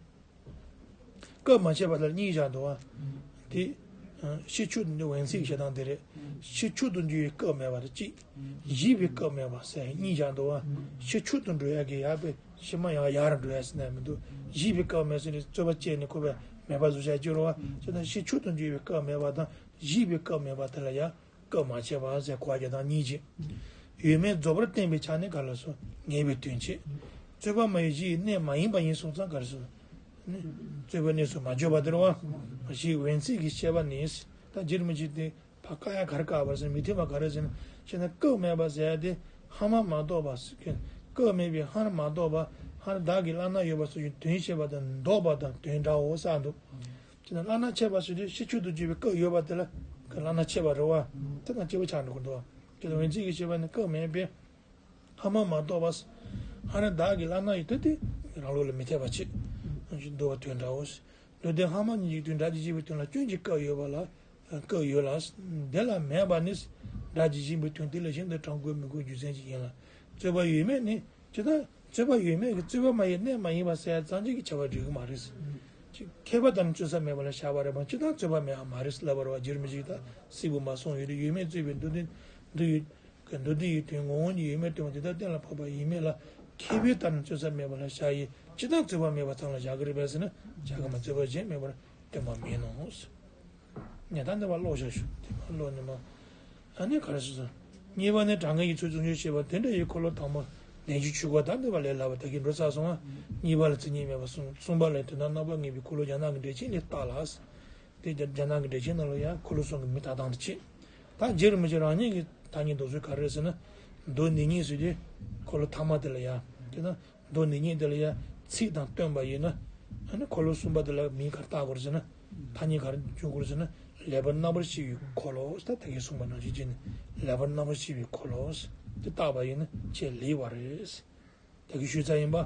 སྐབས་མ་ཆད་པ་ལ་གཉིས་བཞག་འདུག་བ། དེ། ཕྱིར་མཆོག་ཏུ་འགྱུར་བའི་ཚིག་བཤད་སྟངས་དེ་རེད། ཕྱིར་མཆོག་ཏུ་འགྱུར་བའི་སྐབས་མེད་པ་དེ་གཅིག། བཞི་པའི་སྐབས་མེད་པ་ཟེར་གཉིས་བཞག་འདུག་བ། ཕྱིར་མཆོག་ཏུ་འགྲོ་ཡག་གི་ཡར་པའི་ཕྱི་མ་ཡང་ཡར་འགྲོ་ཡག་ཟེར་ན་མི་འདུག། བཞི་པའི་སྐབས་མེད་ཟེར་ནས་རྩོད་པ་བཅད་ནས་ཁོ་པས་མེད་པ་བཟོ་བྱ་སྤྱོད་རོགས་བ། བྱས་ན་ཕྱིར་མཆོག་ཏུ་འགྱུར་བའི་སྐབས་མེད་པ་དང་བཞི་པའི་སྐབས་མེད་པ་དེ་ལ་ཡང་། སྐབས་མ་ཆད་པ་ཟེར་གོ་བ་རྒྱག་སྟངས་གཉིས་ཀྱིས། ཡོད་མེད་རྫོགས་པར་བསྟན་པའི་ཆ་ནས་ག་ལ་སོགས་ངེས་པའི་དོན་བྱེད། རྩོད་པ་མ་ཡིན་བཞི་ཡི་གནས་མ་ཡིན་པ་ཡིན་གསུངས་ཙང་ག་ལ་སོགས། ནི། རྩོད་པའི་གནས་སུ་མ་བརྗོད་པ་དེ་རེད་བ། ཞེས་འོན་ཚིག་གི་བཤད་པ་ནི། ད་འགྱུར་མི་བྱེད་དེ། ཕ་ཀ་ཡ་གར་ཀ་བར་སེ་མི་མཐུན་པ་ག་རེ་ཟེར་ན། བྱས་ན་སྐབས་མེད་པ་ཟེར་ཡ་དེ་སྔ་མ་མ་གཏོགས་པ་ཟེར་གི། སྐབས་མེད་པའི་སྔར་མ་གཏོགས་པ། སྔར་བདག་གི་བླ་ན་ཡོད་པ་སོགས་ཀྱི་དོན་བཤད་པ་དང་ལྡོག་པ་དང་དོན་འདྲའོ་ཟེར་འདུག། ཅེ་ན་བླ་ན་མཆིས་པ་ཟེར་དུས་ཕྱིར་མཆོག་ཏུ་འགྱུར་བའི་སྐབས་ཡོད་པ་དེ་ལ་བླ་ན་མཆིས་པ་རེད་བ། དེ་དང་གཅིག་པ་ཆགས་འགྲོ་གི་འདུག་བ། ཅེ་ན་འོན་ཚིག་གི་བཤད་པ་ནི་སྐབས་མེད་པས། སྔ་མ་མ་གཏོགས་པ། སྔར་བདག་གི་བླ་ན་ཡོད་དེ་དེ་རང་ལུགས་ལ་མི་འཐད་པ་བྱེད། འདུག་བ་དོན་འདྲའོ། མདོ་སྡེ་སྔ་མ་གཉིས་ཀྱི་དོན་སྒྲ་གཅིག་གཞན་པའི་དོན་ལ་སྐྱོན་གྱི་སྐབས་ཡོད་པ་ལ། སྐབས་ཡོད་ལ། དེ་ལ་མེད་པ་ནི། སྒྲ་གཅིག་གཞན་པའི་དོན་དེ་ལ་གཞན་དུ་དྲང་དགོས་མི་དགོས་རྒྱུ་མཚན་གཅིག་ཡིན་ལ། རྩོད་པ་ཡོད་མེད་ནི། ཇི་ལྟར་རྩོད་པ་ཡོད་མེད་ཀྱི་རྩོད་པ་མ་ཡིན་གནས་མ་ཡིན་པ་ཟེར་ཡ་ཙམ་ཅིག་གིས་བྱ་བ་འགྲིག་གི་མ་རེད། ཅིག་མཁས་པ་དང་རྩོད་ས་མེད་པ་ལ་བཞག་པ་རེད་པ། ཇི་ལྟར་རྩོད་པ་མེད་པ་མ་རེད་ལབ་པ་རེད་བ། རྒྱུར་མི་འཇུག་ད་སྲིད་པོ་མ་སོང་ཡོད་དུས་ཡོད་མེད་རྩོད་པའི་མདོ་དེ་འདི་ཡོད་ཀྱི། མདོ་འདི་ཡི་དོན་ངོ་བོ་ཉིད་ཡོད་མེད་སྟོན་པ་དེ་ལྟར་གཏན་ལ་ཕབ་པ་ཡིན་མིན་ལ་མཁས་པའི་ལྟར་ན་རྩོད་ས་མེད་པ་ལ་བཞག་ཡི། ཇི་ལྟར་རྩོད་པ་མེད་པ་ཙམ་ལ་བཞག་གི་རེད་པས་ཟེར་ན་བཞག་གི་མ། རྩོད་པ་གཞན་མེད་པར་སྟོན་པ་མིན་ནོ། ངས་ད་འདི་པར་ཀློག་བཞག་ཞུ། འདི་པར་ཀློག་ནས་མ། ཨ་ནི་ག་རེ་ཟེར་སོང་། གཉིས་པ་ནི་དྲང་ངེས་ཀྱི་ཚུལ་ཙམ་ཞིག་བཤད་པ་དེ་འདྲ་ཡི་འཁོར་ལོ་དང་པོ་ལན་གྱི་ཆོས་སྐོར་ད་འདི་པར་ལས་སླ་བ་ད་གིན་འགྲོ་ཚར་སོང་ང་། གཉིས་པ་ལ་མཚན་ཉིད་མེད་པ་གསུངས། གསུམ་པ་ལ་དོན་དམ་རྣམ་པར་ངེས་པའི་འཁོར་ལོ་རྒྱ་ནག་གི་འགྲེལ་ཆེན་ལས་བལྟས་ལ། དེ་རྒྱ་རྒྱ་ནག་གི་འགྲེལ་ཆེན་ནང་ལ་ཡང་འཁོར་ལོ་གསུམ་གྱི་མི་རྟག་སྟངས་དེ་བྱེད། ད་རྒྱུར་མི་འཇུག་རང་ཉིད་ཀྱི་ཐ་སྙད་འདོགས་ཚུལ་ག་རེ་རེད་ཟེར་ན། མདོ་ནི་གཉིས་ཟེར་དུས་འཁོར་ལོ་ཐ་མ་དེ་ལ་ཡང་དེ་ན། མདོ་ནི་གཉིས་དེ་ལ་ཡང་ཚིག་དང་བསྟུན་པ་ཡིན་ན། ཨ་ནི་འཁོར་ལོ་གསུམ་པ་དེ་ལ་མིང་ག་རེ་བཏགས་དགོས་རེད་ཟེར་ན། ཐ་སྙད་ག་རེ་འཇོག་དགོས་རེད་ཟེར་ན། ལེགས་པར་རྣམ་པར་ཕྱེ་བའི་འཁོར་ལོ། ད་ད་གིན་གསུངས་པ་ནང་བཞིན་བྱས་ནས་ལེགས་པར་རྣམ་པར་ཕྱེ་བའི་འཁོར་ལོ། དེ་བཏགས་པ་ཡིན་ན་ཆེས་ལེགས་པ་རེད། ད་གིན་ཞུས་ཚར་ཡིན་པ།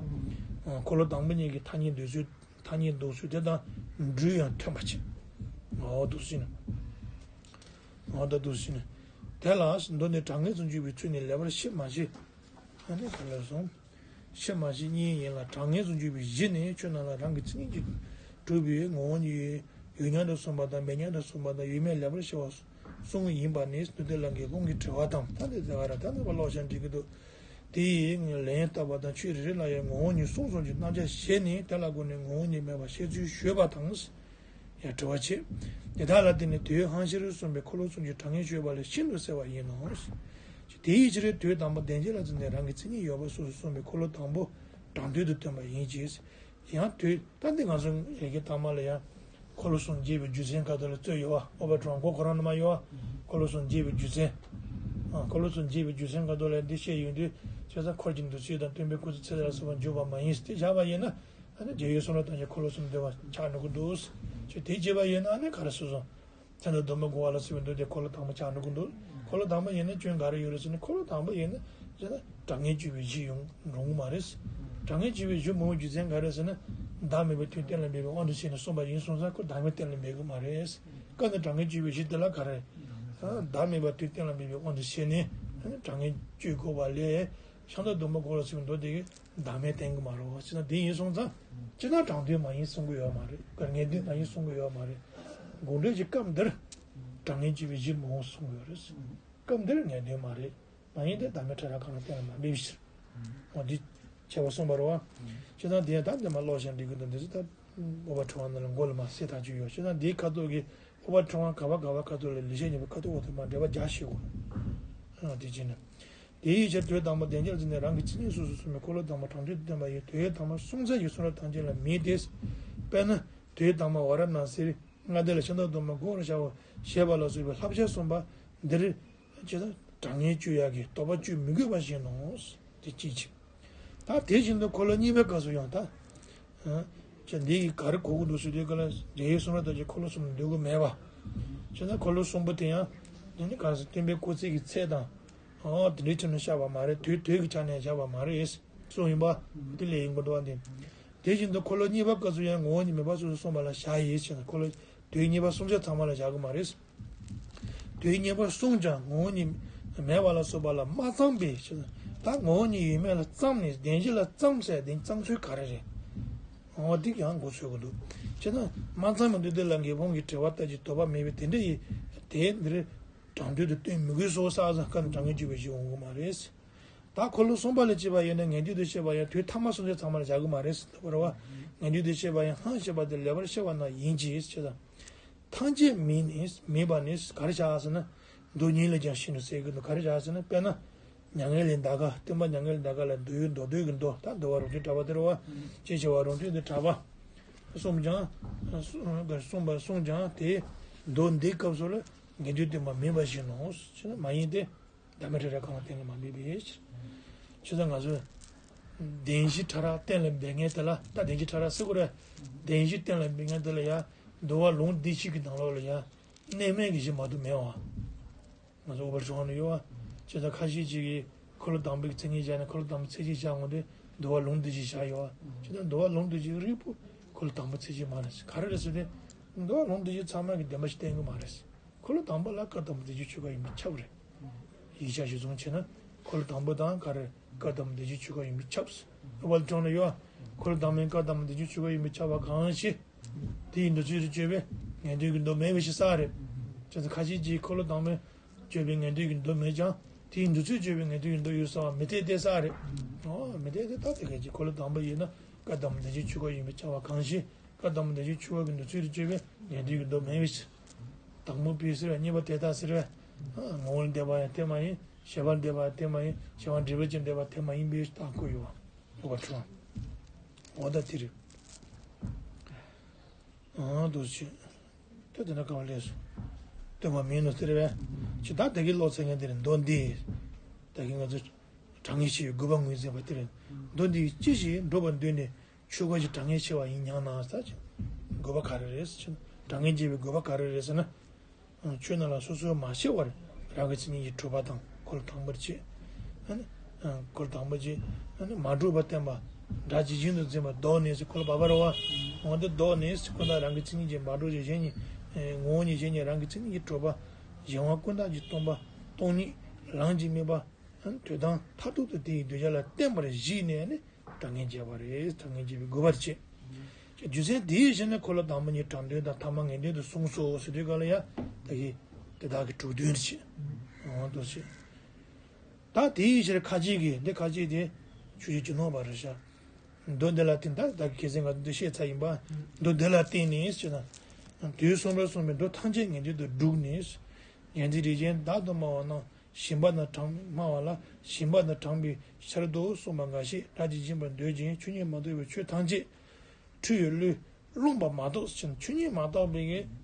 འཁོར་ལོ་དང་པོ་གཉིས་ཀྱི་ཐ་སྙད་འདོགས་ཚུལ། ཐ་སྙད་འདོགས་ཚུལ་དེ་དང་འགྲོས་ཡང་མཐུན་པ་བྱེད། འོ་འདུག་ཟེར་ན། འོ་ད་འདུག་ཟེར་ན། དེ་ལ་མདོ་ནི་དྲང་ངེས་སུ་འཇུག་པའི་ཚུལ་ནི་ལེགས་པར་ཤེས་མ་ཤེས། ཨ་ནི་ག་ལ་སོང་། ཤེས་མ་ཤེས་གཉིས་ཡིན་ལ། དྲང་ངེས་སུ་འཇུག་པའི་གཞི་ནི་ཆོས་རྣམས་ལ་རང་གི་མཚན་ཉིད་ཀྱིས་གྲུབ་པའི་ངོ་བོ་ཉིད་ཡོད་སྙམ་དུ་གསུངས་པ་དང་མེད་སྙམ་དུ་གསུངས་པ་དང་ཡོད་མེད་ལེགས་པར་ཤེས་པ་གསུམ་ཡིན་པ་ནི་སྣོད་ལྡན་ལམ་གྱི་སློང་གི་དྲི་བ་དང་། ད་འདི་ཟེར་བ་ར་ད་འདི་པར་ཀློག་བྱ་འགྲིག་གི་འདུག། དེ་ཡི་ལན་བཏབ་པ་དང་ཆོས་རེ་རེ་ལ་ཡང་ངོ་བོ་ཉིད་གསུམ་གསུམ་གྱི་རྣམ་གཞག་བཞེས་ནས་དེ་ལ་དགོངས་ནས་ངོ་བོ་ཉིད་མེད་པར་བཤད་ཚུལ་ཞུས་པ་དང་། ཡང་དྲི་བ་བྱེད། དེ་དག་ལ་བརྟེན་ནས་དུས་ཧང་ཤེར་གསུངས་པའི་འཁོར་ལོ་གསུམ་གྱི་དྲང་ངེས་ཤོད་པ་ལས་ཤིན་ཏུ་གསལ་བ་ཡིན་ནོ། དེའི་ཕྱིར་དུས་དང་པོ་བདེན་བཞི་ལ་བརྩིས་ནས་རང་གི་མཚན་ཉིད་ཡོད་པ་སོ་སོར་གསུངས་པའི་འཁོར་ལོ་དང་པོ་དྲང་དོན་དུ་སྟོན་པ་ཡིན་གྱི། ཡང་དུས་ད་འདི་ང་ཚོ་ཡི་གེ་ཐ་མ་ལ་ཡང་འཁོར་ལོ་གསུམ་འབྱེད་པའི་རྒྱུ་མཚན་ཁ་ཐོག་ལ་རྩོད་ཡོད་བ། ཨོ་བ་ཀྲོང་མགོ་ཁོ་རང་ནི་མ་ཡོད་བ། འཁོར་ལོ་གསུམ་འབྱེད་པའི་རྒྱུ་མཚན། ཨ། འཁོར་ལོ་གསུམ་འབྱེད་པའི་རྒྱུ་མཚན་ཁ་ཐོག་ལ་འདི་བཤད་ཡོང་དུས། བྱས་ཙང་འཁོར་གྱི་འདུ་ཚུལ་དང་སྟོན་པའི་སྐུ་ཚེ་ཚད་ལ་སོགས་པ་འཇོག་པ་མ་ཡིན་ཏེ་བཞག་པ་ཡིན་ན། ཨ་ནི་རྒྱལ་བའི་གསུང་རབ་ཐམས་ཅད་འཁོར་ལོ་གསུམ་འདུས་པ་ཆགས་འགྲོ་གི་འདུག་ཅེས་དེ་བྱས་པ་ཡིན་ན་ཨ་ནི་ག་རེ་སོ་སོ། མཚན་དང་སྡོམ་པ་གོ་བ་ལ་སོགས་པའི་མདོ་སྡེ་འཁོར་ལོ་དང་པོ་ཆགས་འགྲོ་གི་འདུག་འཁོར་ལོ་དང་པོ་ཡིན་ན་སྐྱོན་ག་རེ་ཡོད་རེད་ཟེར་ན། འཁོར་ལོ་དང་པོ་ཡིན་ན་ཟེར་ན་གྲངས་ངེས་གཅོད་པའི་གཞི་ཡོང་འགྲོ་གི་མ་རེད། གྲངས་ངེས་གཅོད་པའི་གཞི་མང་པོ་རྒྱུ་མཚན་ག་རེ་ཟེར་ན། བདག་མེད་པའི་དོན་གཏན་ལ་འབེབས་པའི་དབང་དུ་བྱས་ནས་གསུངས་པ་ཡིན་སོང་ཙང་ཁོ་བདག་མེད་གཏན་ལ་འབེབས་གི་མ་རེད། སྐབས་འདིར་གྲངས་ངེས་གཅོད་པའི་གཞི་དེ་ལ་ག་རེ། བདག་མེད་པའི་དོན་གཏན་ལ་འབེབས་པའི་དབང་དུ་བྱས་ནས་གྲངས་ངེས་གཅོད་དགོས་པ་ལས། ཤིང་རྟ་སྡོམ་པ་གོ་བ་ལ་སོགས་པའི་མདོ་སྡེ་གིས་བདག་མེད་བསྟན་གི་མ་རེད། བྱས་ན་དེ་ཡིན་སོང་ཙང་སྤྱིར་ན་དྲང་དོན་མ་ཡིན་གསུང་གི་ཡོད་མ་རེད། ངེས་དོན་མ་ཡིན་གསུང་གི་ཡོད་མ་རེད། དགོངས་འགྲེལ་གྱི་སྐབས་འདིར་གྲངས་ངེས་གཅོད་པའི་གཞི་མང་པོ་གསུང་གི་ཡོད་རེད། སྐབས་འདིར་ངེས་དོན་མ་རེད། མ་ཡིན་ཏེ་བདག་མེད་ཕྲ་རགས་གང་ལ་བརྟེན་ལ་མ་འབེབས་ཕྱིར། འོ་འདི་བྱས་པ་གསུངས་པ་རེད་བ། བྱས་ཙང་དེ་ཡང་ད་འདི་མ་ཀློག་ཤིང་འགྲིག་གི་འདུག་འདི་ཚོ་ད་ཨུ་པ་ཕྲེང་བ་ནང་ལ་མགོ་ལ་མ་གསལ་ཐག་ཆོད་ཡོད། བྱས་ཙང་འདིའི་ཁ་ཐུག་གི་ཨུ་པ་ཕྲེང་བ་ག་བ་ག་བ་ཁ་ཐུག་ལ་ལེགས་བཤད་སྙིང་པོའི་ཁ་ཐུག་འོག་ཏུ་མ་འགྲེལ་པ་རྒྱག་ཤེས་དགོས། ཨ་དེ་བྱས་ན། དེའི་ཕྱིར་དོན་དམ་པ་བདེན་བཞིར་འཛིན་ནས་རང་གི་མཚན་ཉིད་སོ་སོར་གསུངས་པའི་འཁོར་ལོ་དམ་པ་དྲང་དོན་དུ་བསྟན་པ་ཡི་དོན་དམ་པ་གསུང་ཚན་གྱི་གསུང་རབ་ཐམས་ཅད་ལ་མིན་ཏེ། དཔེར་ན་དོན་དམ་པ་ཝཱ་ར་ཎཱ་སིར་ལྔ་སྡེ་ལ་ཤིང་རྟ་སྡོམ་པ་གོ་བར་བྱའོ་ཞེས་པ་ལ་སོགས་པའི་བསླབ་བྱ་གསུངས་པ་འདིར། ཅེས་དང་གྲངས་ངེས་གཅོད་ཡག་གི་དོགས་པ་གཅོད་མི་དགོས་པ་བཞིན་ནོ། དེ་ཅིའི་ཕྱིར། ད་དེ་བཞིན་དུ་འཁོར་ལོ་གཉིས་པའི་སྐབས་སུ་ཡང་ད། ཅེས་འདི་གིས་ག་རེ་གོ་གི་འདུག་ཟེར་དུས་ག་ལ་རྒྱལ་བའི་གསུང་རབ་ཐམས་ཅད་འཁོར་ལོ་གསུམ་འདུས་གི་མེད་པ། ཅེས་ན་འཁོར་ལོ་གསུམ་པོ་དེ་ཡང་དེ་ནི་ག་རེ་ཟེར་སྟོན་པའི་སྐུ་ཚེ་གི་ཚད་དང་། ཨོ་དེ་འདྲའི་ཁྲིམས་ནི་བཞག་པ་མ་རེད། དུས་དུས་ཀྱི་ཆ་ནས་བཞག་པ་མ་རེད། གསུངས་ཡིན་པ། དེ་ལས་ཡིན་དགོས་འདུག་བ་འདི། དེ་བཞིན་དུ་འཁོར་ལོ་གཉིས་པ་སྐབས་སུ་ཡང་ངོ་བོ་ཉིད་མེད་པ་སོ་སོར་གསུངས་པ་ལ་བཞག་ཡིན་ཞེ་ན། འཁོར་ལོ་དུས་གཉིས་པ་གསུང་ཚན་ཚང་མ་ལ་བཞག་གི་མ་རེད། དུས་གཉིས་པ་གསུངས་ཀྱང་ངོ་བོ་ཉིད་མེད་པ་ལ་སོགས་པ་ལ་མ་བརྩམས་པའི་ཕྱིར། ད་ངོ་བོ་ཉིད་ཡོད་མེད་ལ་བརྩམས་ནས་བདེན་བཞི་ལ་བརྩམས་ཟེར་བདེན་བརྩམས་ཚུལ་ག་རེ་རེད། འོ་འདི་ཡང་མགོ་ཚོས་དགོས་འདུག་ཅེ་ན། མ་བརྩམས་པའི་འདུ་འདི་ལ་འགལ་སྤོང་གི་དྲི་བ་ལྟ་ཅི། དོགས་པ་མེད་པའི་དེ་འདྲ་ཡི་དེ་འདིར་དྲང་དོན་དུ་སྟོན་མི་དགོས་སོ་ཟེར་ཙང་ཀ་ནི་གྲངས་ངེས་གཅོད་པའི་གཞི་འོང་གི་མ་རེད། ད་འཁོར་ལོ་གསུམ་པ་ལ་བྱས་པ་ཡིན་ན་ངེས་དོན་དུ་བཤད་པ་ཡང་དུས་ཐ་མ་གསུམ་ཚན་ཚང་མ་ལ་བཞག་གི་མ་རེད་ཟེར་འདུག་པ་རེད་བ། ངེས་དོན་དུ་བཤད་པ་ཡང་སྔར་བཤད་པ་དེ་ལེགས་པར་ཤེས་པ་ན་ཡིན་གྱི་ཞེས་དང་། ཐམས་ཅད་མིན་ནི་མིན་པ་ནི་ག་རེ་བྱ་ཟེར་ན། མདོ་ཉིད་ལས་ཀྱང་ཤེས་ནུས་ཟེར་གི་འདུག་ག་རེ་བྱ་ཟེར་ན། དཔེར་ན། མྱ་ངན་ལས་འདའ་ག་སྟོན་པ་མྱ་ངན་ལས་འདའ་ག་ལ་མདོ་ཡུལ་མདོ་སྡེ་གི་མདོ། ད་འདུལ་བ་རང་བྱུང་གྲགས་པ་དེ་རེད་བ། ཅེས་བྱ་བ་རང་བྱུང་དུ་གྲགས་པ། གསུངས་ཀྱང་། གསུངས་པ་གསུངས་ཀྱང་དེ་མདོ་འདིའི་སྐབས་སུ་ལ་ངེས་དོན་སྟོན་པ་མིན་པ་བཞིན་ནོ། ཅེ་ན་མ་ཡིན་ཏེ། བདག་མེད་ཕྲ་རགས་གང་ལ་བརྟེན་ལ་མ་འབད་པའི་ཕྱིར། ཅེས་ང་ཚོས་བདེན་བཞི་ཕྲ་རགས་གཏན་ལ་འབེབས་མཁན་དེ་ལ་ད་བདེན་བཞི་ཕྲ་རགས་ཟེར་དགོས་རེད། བདེན་བཞི་གཏན་ལ་འབེབས་མཁན་དེ་ལ་ཡང་འདུལ་བ་ལུང་སྡེ་བཞི་གི་ནང་ལོགས་ལ་ཡང་གནས་མལ་གྱི་གཞི་མ་གཏོགས་མེད་པ། ང་ཚོ་འོ་བར་སོང་ནས་ཡོད་པ། ཅེས་ཁ་ཤས་ཅིག་གིས་འཁོར་ལོ་དང་པོའི་མཚན་ཉིད་བཞག་ནས་འཁོར་ལོ་དང་པོའི་ཚད་གཞི་བཞག་འོང་དུས་འདུལ་བ་ལུང་སྡེ་བཞི་བཞག་ཡོད་པ། ཅེས་འདུལ་བ་ལུང་སྡེ་བཞི་རིལ་པོ་འཁོར་ལོ་དང་པོའི་ཚད་གཞི་མ་རེད། ག་རེ་རེད་ཟེར་ཏེ། འདུལ་བ་ལུང་སྡེ་བཞི་ཚང་མ་གི་བདེན་པ་ཞིག་བསྟན་གྱི་མ་རེད། འཁོར་ལོ་དང་པོ་ལ་སྐབས་དང་པོ་བདེན་བཞིའི་ཆོས་སྐབས་ཡིན་པས་ཁྱབ་རེད། ཡིག་ཆ་གཞིར་བཟུང་བྱས་ན་འཁོར་ལོ་དང་པོ་དང་ག་རེ་སྐབས་དང་པོ་བདེན་བཞིའི་ཆོས་སྐབས་ཡིན་པས་ཁྱབ། འོ་བར་སོང་ནས་ཡོད་པ། འཁོར་ལོ་དང་པོའི་སྐབས་དང་པོ་བདེན་བཞིའི་ཆོས་སྐབས་ཡིན་པས་ཁྱབ་པ་གང་ཞིག་དེ་ཡི་འདུ་ཚུལ་དུ་བརྗོད་པས་ངེས་དོན་གྱི་མདོ་མེད་པའི་ཕྱིར་ཟེར་རེད། བྱས་ཙང་ཁ་ཤས་ཀྱིས་འཁོར་ལོ་དང་པོ་བརྗོད་པའི་ངེས་དོན་གྱི་མདོ་མེད་ཀྱང་དེ་ཡི་འདུ་ཚུལ་བརྗོད་པའི་ངེས་དོན་གྱི་མདོ་ཡོད་ཟེར་བ་མི་འཐད་དེ་ཟེར་རེད། འོ་མི་འཐད་དེ་ད་དེ་ག་ཅིག་འཁོར་ལོ་དང་པོ་ཡིན་ན་སྐབས་དང་པོ་བདེན་བཞིའི་ཆོས་སྐབས་ཡིན་པས་ཁྱབ་པ་གང་ཞིག་སྐབས་དང་པོ་བདེན་བཞིའི་ཆོས་སྐབས་ཀྱི་འདུ་ཚུལ་དུ་བརྗོད་པས་ངེས་དོན་གྱི་མདོ་མེད་པའི་ཕྱིར། དང་པོ་པའི་ཟེར་བས་གཉིས་པ་དེ་ལྟར་ཟེར་བས། ངོ་བོ་ལས་འདས་པ་ཡང་དེ་མ་ཡིན། ཞེས་པ་འདས་པ་དེ་མ་ཡིན། ཞེས་པ་འབྲས་བུ་ཅན་འདས་པ་དེ་མ་ཡིན་པའི་རྟགས་བཀོད་ཡོད་པ། ཡོད་པར་བྱུང་། འོ་ད་དེ་རེད། ཨང་དུ་ཆེ། ད་དེ་འདྲ་ག་བ་ལས་སོ། སྟོན་པ་མིན་ནོ་ཟེར་བས། ཅི་ད་དེ་གི་ལོག་ཚེ་ངན་དེ་རེད་མདོ་འདི། ད་གི་ང་ཚོ་གྲངས་ངེས་ཆེ་བའི་དགོས་པ་ངོས་འཛིན་པ་དེ་རེད། མདོ་འདི་ཅི་ཞིག་འགྲུབ་པར་འདོད་ནས་ཆོས་སྐབས་ཀྱི་གྲངས་ངེས་ཆེ་བ་ཡིན་སྙམ་ན་ཟེར་ཅི། དགོས་པ་ག་རེ་རེད་ཟེར་ཅི། གྲངས་ངེས་འབྱེད་པའི་དགོས་པ་ག་རེ་རེད་ཟེར་ན། ཆོས་རྣམས་ལ་སོ་སོར་མ་ཕྱེ་བར་རང་གི་མཚན་ཉིད་ཀྱིས་གྲུབ་པ་དང་འཁོར་དང་པོར་བྱེད། ཨ་ནི། འཁོར་དང་པོར་བྱེད། ཨ་ནི་མ་གྲུབ་པ་བསྟན་པ། སྒྲ་ཇི་བཞིན་དུ་འཛིན་པ་ལྡོག་ནས་ཟེར་འཁོར་ལོ་བར་པ་རེད་བ། འོ་འདི་ལྡོག་ནས་ཟེར་ཁོ་ན་རང་གི་མཚན་ཉིད་ཀྱིས་མ་གྲུབ་ཅིང་གཞན་ཉིད། ངོ་བོ་ཉིད་གཞན་ཉིད་རང་གི་མཚན་ཉིད་ཀྱིས་གྲུབ་པ། གཞན་དབང་ཀུན་བཏགས་ཀྱིས་སྟོང་པ། སྟོང་ཉིད་ལམ་གྱིས་དམིགས་པ། ཨ་ནི་དོན་དམ་མཐར་ཐུག་ཏུ་དེ་ཡི་གདུལ་བྱ་ལ་བརྟེན་པར་གཞིགས་ནས་ནི། གྲངས་ངེས་འབྱེད་པ་རེད། གྲངས་ངེས་འབྱེད་པའི་དགོས་པར་བྱེད། རྒྱུ་མཚན་དེའི་ཕྱིར་ནི་འཁོར་ལོ་དང་པོ་ཉིད་དྲང་དོན་དང་ཐ་མ་ངེས་དོན་དུ་གསུངས་སོ་ཟེར་དུས་ག་ལ་ཡ། ད་གི་དེ་དག་གི་གྲུབ་དོན་རེད་བྱེད། འོ་འདུག་བྱེད། ད་དེའི་ཕྱིར་ཁ་ཅིག་གིས་འདི་ཁ་ཅིག་དེ་ཆོས་ཀྱི་ཇི་ནོར་བ་རེད་ཤག་མདོ་འདི་ལ་བརྟེན་ད་ད་གི་ཁ་སང་ང་ཚོ་འདི་བཤད་ཚར་ཡིན་པ། མདོ་འདི་ལ་བརྟེན་ནས་ཟེར་ན། དུས་གསུམ་པར་གསུངས་པའི་མདོ་ཐམས་ཅད་ངེས་དོན་དུ་བསྒྲུབས་ནས། གཞན་ཚིག་རིགས་ཅན་བདག་ཏུ་སྨྲ་བ་རྣམས། ཞེན་པ་དང་དྲངས་སྨྲ་བ་ལ་ཞེན་པ་དང་དྲངས་པའི་ཕྱིར་དུ་གསུངས་པ་འགའ་ཞིག་སྒྲ་ཇི་བཞིན་པར་འདོད་ཅིང་ཆོས་ཉིད་མ་རྟོགས་པའི་ཆོས་ཐམས་ཅད་འཁྲུལ་བའི་བློས་བླངས་པ་མ་གཏོགས་ཕྱིན། ཆོས་ཉིད་མ་རྟོགས་པའི་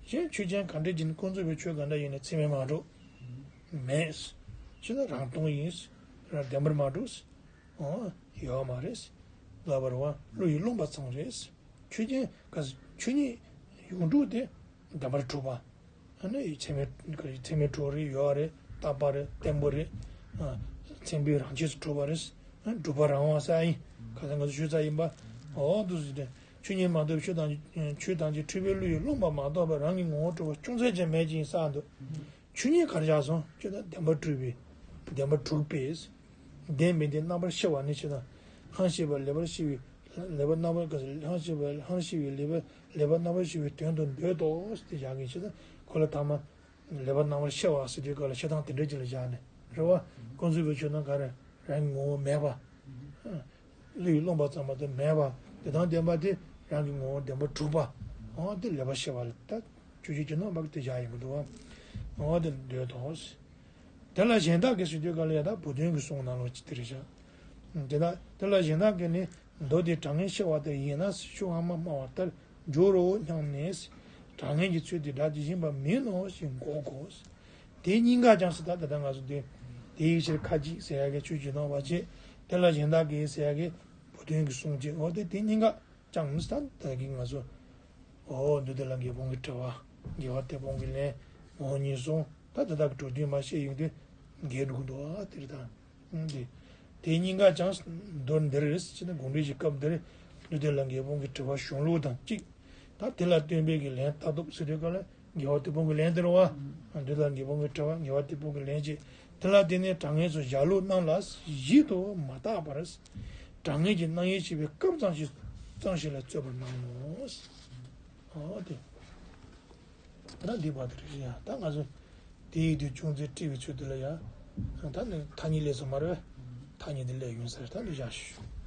གཞན་ཆོས་ཅན་ག་འདྲ་ཡིན་ཀུན་རྫོབ་པའི་ཆོས་ག་འདྲ་ཡིན་ན་ཚད་མས་མ་གྲུབ། མེད། ཕྱིན་ན་རང་སྟོང་ཡིན། རང་བདེན་པར་མ་གྲུབ། ཨོ་ཡོད་མ་རེད། ལབ་པ་རེད་བ། བློ་ཡིས་རློམ་པ་ཙམ་རེད། ཆོས་ཅན་ག་ཆོས་ཉིད་ཡོངས་གྲུབ་དེ་བདེན་པར་གྲུབ་པ། ཨ་ནི་ཚད་མས་ཚད་མས་གྲུབ་རེད། ཡོད་རེད། རྟག་པ་རེད། བརྟན་པོ་རེད། ཨ་མཚན་དཔེའི་རང་ཆས་སུ་གྲུབ་པ་རེད། ཨ་གྲུབ་པ་རང་དབང་ཟེར་ཡིན། ཁ་སང་ང་ཚོ་ཞུས་ཚར་ཡིན་པ། ཨོ་འདུག་ཟེར་ཏེ། ཆོས་ཉིད་མ་གཏོགས་ཆོས་ཐམས་ཆོས་ཐམས་ཅད་འཁྲུལ་པས་བློ་ཡིས་རློམ་པ་མ་གཏོགས་པའི་རང་གི་ངོ་བོ་གྲུབ་པ་ཅུང་ཟད་ཀྱང་མེད་ཅིང་ཟེར་འདུག་ཆོས་ཉིད་ག་རེ་བཞག་སོང་ཅེ་ན། བདེན་པར་གྲུབ་པས། བདེན་པར་གྲུབ་པས། བདེན་མིན་བདེན་རྣམ་པར་ཤེས་པ་ནི་ཅེ་ན། སྔར་བཤད་པ་ལེགས་པར་ཤེས་པའི་ལེགས་པར་རྣམ་པར་སྔར་བཤད་པ་སྔར་བཤད་པའི་ལེགས་པར་ལེགས་པར་རྣམ་པར་ཤེས་པའི་དོན་དུ་འདོད་དོ་ཟེར་ཏེ་བཞག་གི་ཅེ་ན། ཁོ་ལ་ཐ་མ་ལེགས་པར་རྣམ་པར་ཤེས་པ་ཟེར་དུས་སྐབས་ལ་བཤད་སྟངས་དེ་འདྲ་ཅིག་ལ་བཞག་ནས་རེད་བ། ཀུན་རྫོབ་པའི་ཆོས་ནི་ག་རེ། རང་གི་ངོ་བོ་མེད་པ། བློ་ཡིས་རློམ་པ་ཙམ་མ་གཏོགས་མེད་པ། དེ་དང་ལྡན་པ་དེ་རང་གི་ངོ་བོ་བདེན་པར་གྲུབ་པ། འོ་དེ་ལེགས་པར་ཤེས་པ་ལ་ད་ཆོས་ཅན་ཇི་སྣང་བ་གི་དེ་བཞག་ཡིན་པ་འདུག་བ། འོ་དེ་འདོད་དོ། དེ་ལ་གཞན་དག་གིས་ཟེར་དུས་སྐབས་ལ་ཡ་ད་བུ་སྟོན་གྱི་གསུང་ནང་ལོགས་ཀྱི་དེ་རེད་བཞག་དེ་ལ་དེ་ལ་གཞན་དག་གིས་ནི། མདོ་སྡེའི་དྲང་ངེས་ཤེས་པ་ལྟར་ཡིན་ན་ཤོག་ཨ་མ་སྨྲ་བ་ལྟར་འགྱུར་རོ་སྙམ་ནས། དྲང་ངེས་ཀྱི་ཚུལ་དེ་སྒྲ་ཇི་བཞིན་པ་མིན་ནོ་ཞེས་འགོག་གོ། དེ་གཉིས་ཀ་ཀྱང་ཟེར་ད་ད་ལྟ་ང་ཚོ་འདི་དེའི་ཕྱིར་ཁ་ཅིག་ཟེར་ཡ་གི་ཆོས་ཇི་སྣང་བ་བྱེད། དེ་ལ་གཞན་དག་གིས་ཟེར་ཡ་གི་བུ་སྟོན་གྱི་གསུང་བྱེད། འོ་དེ་དེ་གཉིས་ཀ་ཀྱང་ཟེར་ད་ད་གི་ང་ཚོ་འོ་འདུས་བདེ་ལ་རྒད་པོ་གི་དྲི་བ། རྒྱལ་བ་དེད་དཔོན་གྱི་ལན། འོ་གཉིས་གསུང་ད་ད་ལྟ་གི་འགྲོ་དུས་མ་བཤད་ཡོང་དུས་འགལ་འགྲོ་གི་འདུག་ཨ་དེ་རེད་ད། དེ་དེ་གཉིས་ཀ་ཀྱང་མདོར་འདིར་ཟེར་ན་དགོངས་འགྲེལ་གྱི་སྐབས་འདིར་འདུས་བདེ་ལ་རྒད་པོ་གི་དྲི་བ་གཞུང་ལུགས་དང་གཅིག་ད་དེ་ལ་སྟོན་པའི་གི་ལན་ལྟ་སྟོབས་ཟེར་དུས་སྐབས་ལ་རྒྱལ་བ་དེད་དཔོན་གྱི་ལན་དེ་རེད་བ། འདུས་བདེ་ལ་རྒད་པོ་གི་དྲི་བ་རྒྱལ་བ་དེད་དཔོན་གྱི་ལན་བྱེད། དེ་ལ་བརྟེན་ནས་དྲང་ངེས་སུ་གཞལ་ལུགས་རྣམས་ལ་ཞིབ་ཏུ་མ་བརྟགས་པར། དྲང་ངེས་ཀྱི་རྣམ་དབྱེ་ཕྱེ་བའི་སྐབས་ཙམ་ཞིག་ཙམ་ཞིག་ལ་རྩོད་པར་སྣང་ངོ་། འོ་དེ། ད་འདི་བར་དུ་རེད་ཡ། ད་ང་ཚོ་དེ་ཡི་དུས་ཅུང་ཟད་དཀྲིས་པའི་ཚུལ་དུ་ལ་ཡ། ད་ནི་ཐ་སྙད་ལས་སུ་མ་རེད། ཐ་སྙད་འདི་ལས་ཡོང་ས་རེད། ད་འདི་བཞག་ཞུ།